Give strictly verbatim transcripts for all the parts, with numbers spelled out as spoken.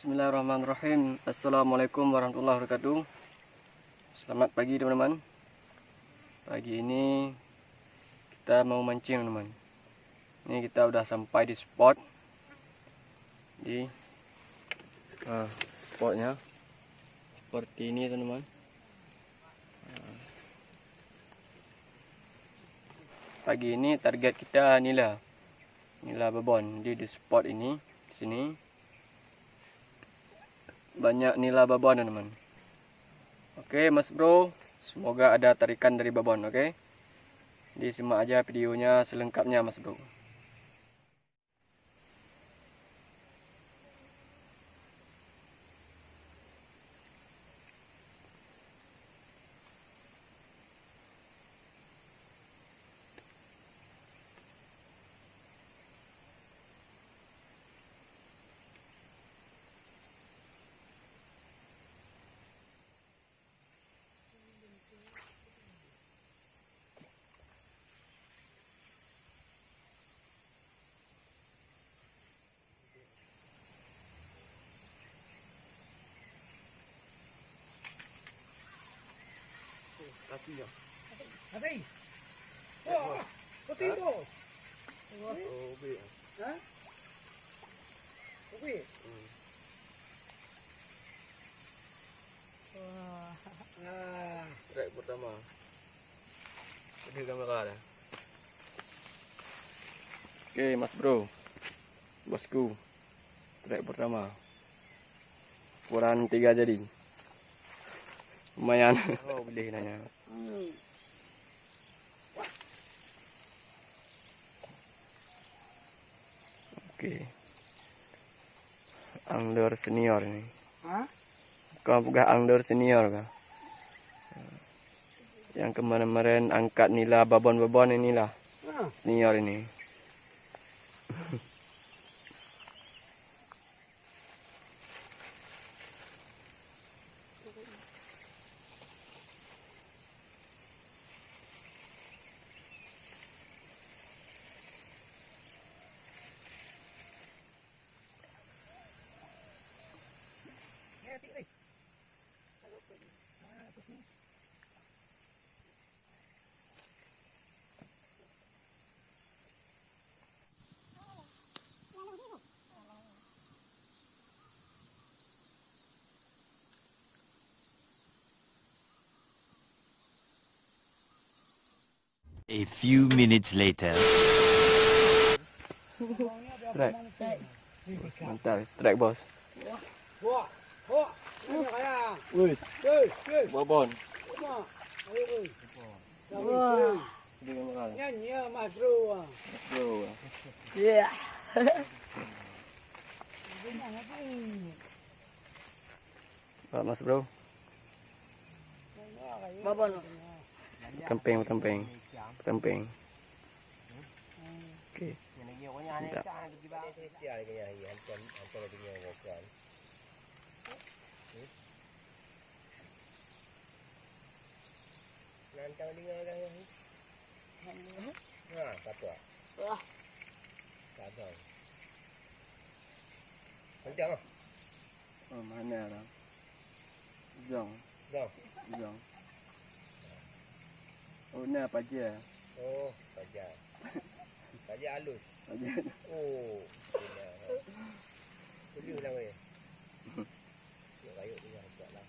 Bismillahirrahmanirrahim. Assalamualaikum warahmatullahi wabarakatuh. Selamat pagi, teman-teman. Pagi ini kita mau mancing, teman-teman. Ini kita udah sampai di spot. Di, ah, spotnya seperti ini, teman-teman. Ah. Pagi ini target kita nila. Nila babon. Jadi di spot ini, sini, banyak nila babon, teman-teman. Oke, Mas Bro, semoga ada tarikan dari babon, oke? Jadi simak aja videonya selengkapnya, Mas Bro. Kaki ya. Hati. Wah, betul tu. Oh, be. Ha? Oke. Hmm. Wah. Ah. Strike pertama. Ada kamera dah. Oke, Mas Bro. Bosku. Strike pertama. Ukuran tiga jari. Lumayan. Oh, boleh nanya. Hmm. Oke. Angler senior ini. Hah? Kau peugah angler senior kah? Yang kemarin-kemarin angkat nila babon-babon inilah. Ah. Senior ini. A few minutes later. Strike. Mantap, strike, bos. Wis. Babon. Wah. Nyan ya, Mas Bro. Bro. Ya. Pak Mas Bro. Babon. Petempeng, petempeng. Petempeng. Oke. Mantap. Nantang dengar kan? Ha, apa? Wah. Kadang. Kencang ah. Oh, mana lah? Zong. Zong. Zong. Oh, na paja. Oh, paja. Paja halus. Paja. Oh, betul lah. Boleh lah, weh. Yuk, ayo, tinggal buat lah.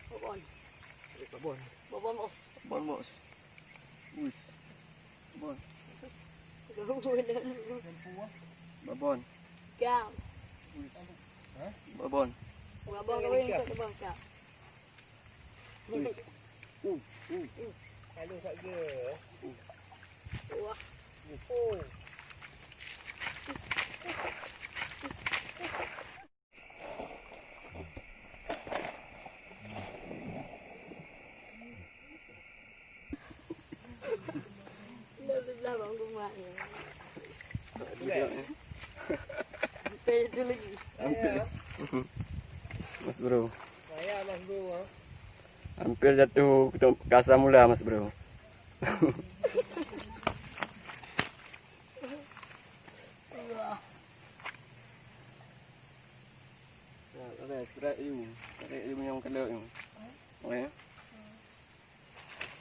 Babon. Babon. Babon, bos. Babon, bos. Wih. Babon. Babon. Babon. Gam. Babon. Babon kawin kat babon, Kak. Wih. Uh, uh. Lalu kat dia. Uh. Wah. Oh. Hampir jatuh lagi. Hampir. Mas Bro. Bahaya, Mas Bro, ha? Hampir jatuh ke asam ulat, Mas Bro. Tarik, tarik, tarik, tarik, tarik, tarik, tarik, tarik. Okey.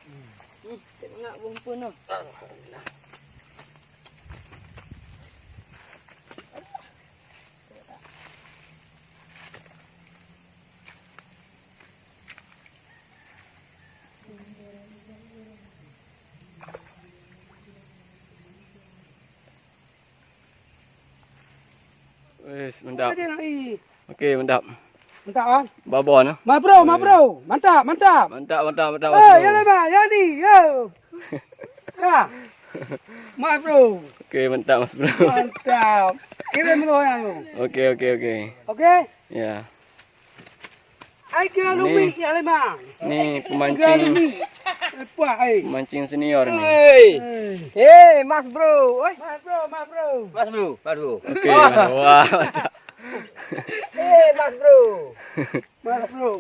Hmm, tengok bumpun tu. Alhamdulillah. Wes, mantap. Apa dia nak, ih? Okey, mantap. Mantap, kan? Babon, ah. Mas Bro, Mas Bro. Mantap, mantap. Mantap, mantap, mantap, Mas Bro. Eh, ya lah, Bang. Ya ni, yo. Ha. Mas Bro. Okey, mantap, Mas Bro. Mantap. Kirim tu orang tu. Okey, okey, okey. Okey? Ya. Ai kira lumi ya, Bang. Ni pemancing. Kira lumi. Lepas, ai. Pemancing senior ni. Hei. Hei. Hei, Mas Bro. Oi. Mas Bro, Mas Bro. Mas Bro, Mas Bro. Okey, wah, mantap. Eh, Mas Bro. Mas Bro.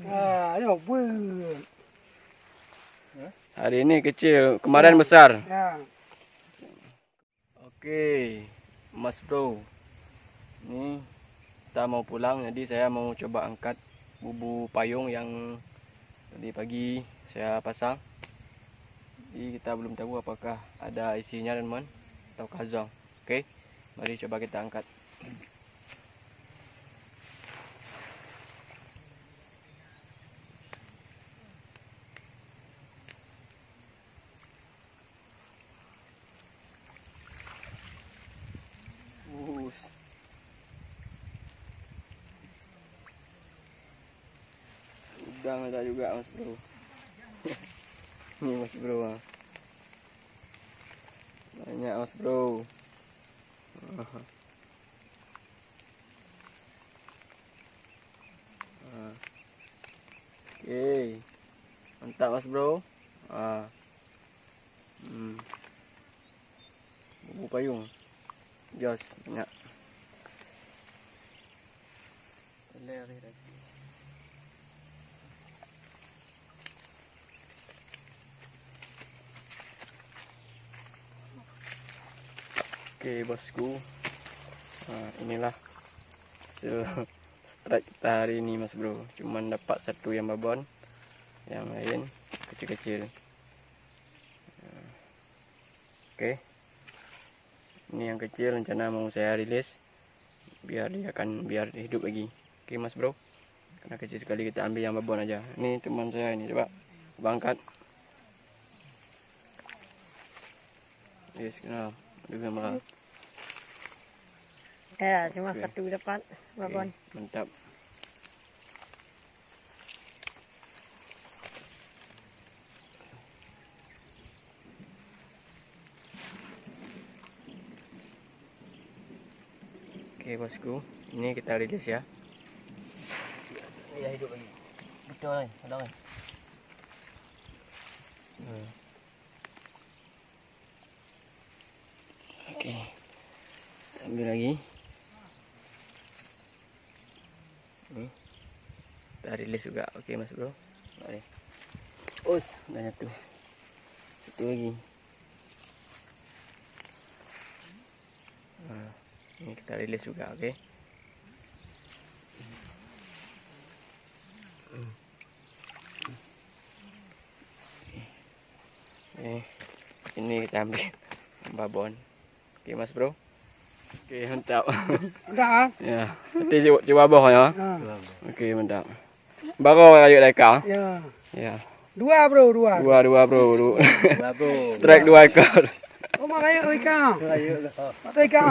Ah, ayo, bun. Hari ini kecil, kemarin besar. Ya. Okey, Mas Bro. Ni kita mau pulang, jadi saya mau coba angkat bubu payung yang tadi pagi saya pasang. Jadi kita belum tahu apakah ada isinya, teman-teman, ataukah zong. Okey, mari coba kita angkat. Us. Udang ada juga, Mas Bro. Ni, Mas Bro, ah. Banyak, Mas Bro. Ah. Okey. Mantap, Mas Bro. Ah. Hmm. Bubu payung. Jos, banyak. Okey, bosku. Ha, inilah hasil strike kita hari ini, Mas Bro. Cuman dapat satu yang babon, yang lain kecil-kecil. Okey. Ini yang kecil rencana mau saya rilis biar dia akan, biar dia hidup lagi. Okey, Mas Bro. Karena kecil sekali, kita ambil yang babon aja. Ini teman saya ini, coba. Coba angkat. Yes, kenal. Dia malah. Ya, cuma okey. Satu dapat babon. Okey, mantap. Okey, bosku. Ini kita rilis ya. Ya, hidup lagi. Betul, eh. Tolong, eh. Hmm. Okey. Ambil lagi. Ni. Dah rilis juga. Okey, Mas Bro. Mari. Us, dah nyatu. Satu lagi. Ha, ni kita rilis juga, okey. Eh, ini kita ambil babon. Okey, Mas Bro. Okey, mantap. Mantap, ah? Ya. Nanti cuba, cuba boh ya. Ha. Okey, mantap. Baru rayeuk dah eka. Ya. Ya. Dua, Bro, dua. Dua, dua, Bro. Dua, Bro. Strike dua ekor. Oh, mak rayeuk eka. Rayeuk dah. Mak tu eka.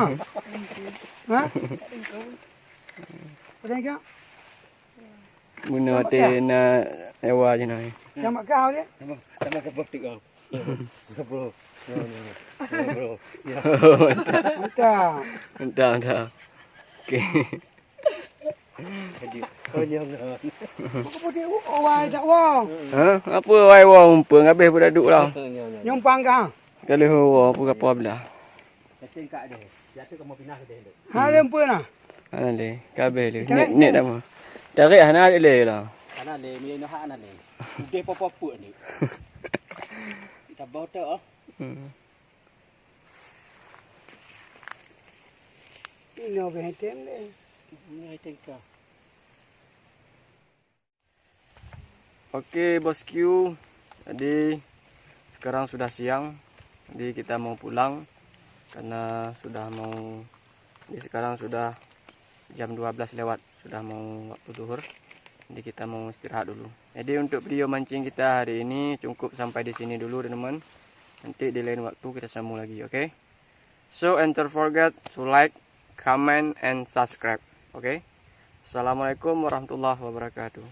Ha? Ada eka? Guna watèe na nyawa je na. Yang mak kau dia? Sama, sama ke bos tu kau. Bro. Bro. Bro. Ya. Mantap. Mantap, mantap. Okey. Buku putih, oh, wai tak wong. Ha? Apa wai wong umpeng habis pun dah duk lah. Nyumpang kah? Kalau wong apa apa belah. Kacang kak deh. Jatuh kamu pinah deh. Ha, lempun lah. Hana lé, ka abéh lé. Nek, nek nama. Tarék hana lé lah. Hana lé, milih noh hana lé. Udeh popo-popo ni. Kita bawa tu, oh. Hmm. Ini obeh tem deh. Ini tem kah. Oke, Bosku. Jadi, sekarang sudah siang. Jadi, kita mau pulang karena sudah mau, jadi sekarang sudah jam dua belas lewat, sudah mau waktu zuhur. Jadi, kita mau istirahat dulu. Jadi, untuk video mancing kita hari ini cukup sampai di sini dulu, teman-teman. Nanti di lain waktu kita sambung lagi, oke? So, and don't forget to like, comment, and subscribe, oke? Assalamualaikum warahmatullahi wabarakatuh.